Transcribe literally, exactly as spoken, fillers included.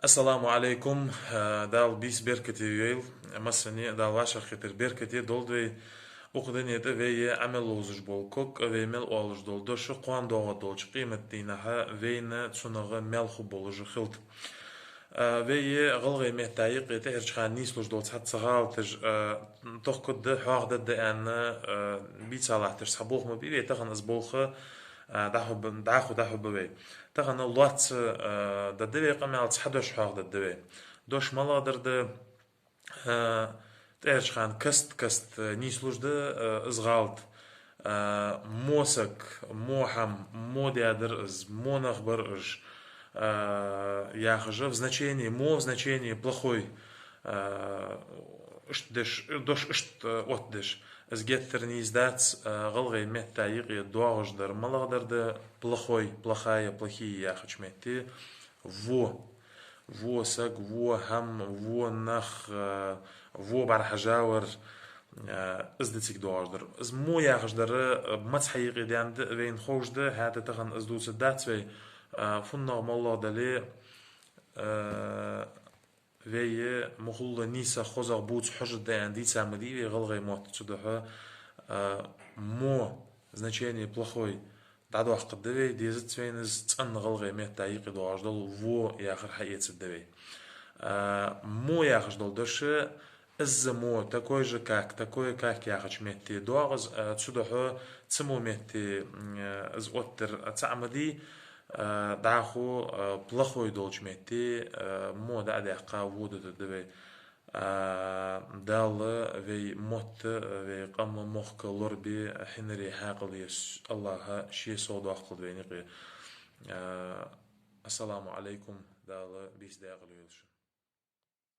Ассаламу Ӏалайкум. Э, Дала бийса беркате йойла. Массане а Дала вӀашагӀкхетар беркате долда вай. Укх дунен тӀа вай Ӏа мел ловзаш бола ког а, вай мел оалаш дола дош а кхоана доагӀаш долча къематдийнахьа вайна цунах маьл хургболаш хилда. Э, вай гӀалгӀай метта юкъе тӀехьарча хана нийслуш дола цхьацца гӀалаташ, э, тохкаргда, хьоахадергда аьнна, э, бийца латташ цхьа болх ма бий вай, тахан из болх, э, дӀахо ба-, дӀахо, дӀахо ба вай. Тахан лоацца, э, дергда вай къамаьл, цхьа дош хьоахадергда вай. Дош малагӀдар да, э, тӀехьарча хана каст-каста, э, нийслуш да, э, из гӀалат. Э, мо саг, мо хӀама, мо даь дар из, мо нах бар уж, э, яхаш, в значении, мо в значении плохой, э, иштта деш, дош иштта оттадеш. Из геттара нийса дац, э, гӀалгӀай метта юкъе доагӀаш дар малагӀдар да, плохой, плохая, плохие яхача метте, во. Во саг, во хӀама, во нах, э, во бӀарахьажа вар, э, из да цига доагӀаш дар. Из мо яхаш дар, э, маца хьаюкъедаьннад вайна ховш да, хӀаьта тахан из дувцаргдац вай, э, фуннагӀа-моллагӀа дале, э, вай мухӀалла нийсагӀа, хозагӀа бувца хьожаргда аьнна дийца ма дий вай гӀалгӀай мотт. Цудухьа, э, мо, значение плохой, дӀадоаккхаргда вай, дезац вайна из, цӀена гӀалгӀай метта юкъе доагӀаш дола во яхар хьаэцаргда вай. А, мо яхаш дола дош, из мо, такой же как, такое как яхача метте доагӀа из, а, цудухьа цу мо метте, м, а, из оттадар цаӀ ма дий, а, дӀахо, а, плохой долча метте, а, мо дӀа а даьккха, во дутаргда вай. А, Дала вай мотт, вай къам, мохк лорабе, хьинаре хьаькъал еш АллахӀа ше совдоаккхалда вайна юкъе. А, Ассаламу Ӏалайкум, Дала бийса даькъала йойла шун.